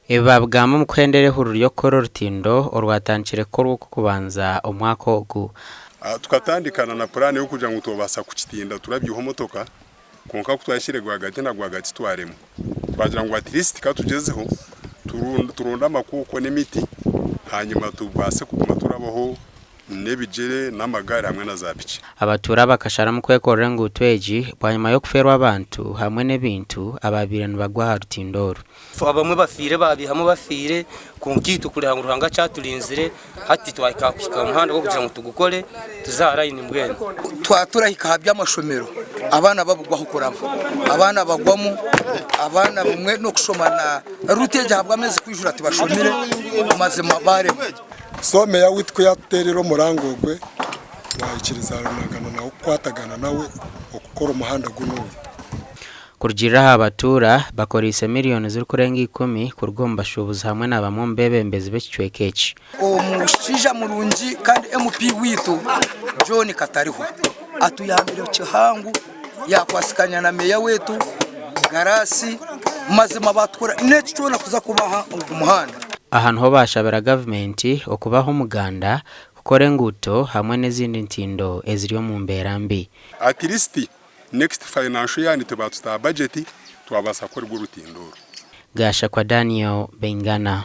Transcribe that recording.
Ebi baabigamba omu kuhendera ehururu y'okukora orutindo orwatandikire kukorwa Okw'okubanza omwaka ogu. Tukatandika na puraani y'okugira ngu twobaasa kukitinda turabyiha omotoka kwonka ku twahikire rwagati na rwagati twaremwa. Twagira ngu at least ka tugyezeho turunde amakuuko n'emiti hanyima tubaase kuguma turabaho n'ebigyere n'amagaari hamwe na zaapiki. Abatuura bakasharamu kwekorera enguuto egi bwanyima y'okufeerwa abantu hamwe n'ebintu abaabaire nibagwa aha rutindo oru. Abamwe bafiire baabihamu bafiire kwonka itwe kureeba ngu Ruhanga akyaturinzire hati twahika kuhika aha muhanda gw'okugira ngu tugukore tuze aha layini mbwenu. Twaba turahika aha by'amashomero abaana babugwa ahu kuraba, abaana bagwamu, abaana bumwe n'okushoma na ruuti egi ahabw'ameezi kwijura tibashomire mazima baremwa. So meya waitu ku yatuteerire omuranga ogwe twahikirizanagana nawe kukwatagana nawe okukora omuhanda gunu ogu. Kurugiirira aha batuura, bakoreise miriyoni zirikurenga ikumi kuruga omu bashuubuzi hamwe na bamwe omu beebembezi b'ekicweka eki. Omushaija murungi kandi MP waitu John Katarihwa atuyambire kihango yakwasikanya na meeya waitu Garasi mazima batukora n'eki kyona kuza kubaha ogu muhanda. Aha niho baashabira gavumenti okubaha omuganda kukora enguuto hamwe n'ezindi ntindo eziri omu mbeera mbi. At least Next financial year nituba tuta aha budget twabaasa kukorerwa orutindo oru. Gashakwa Daniel Baingana.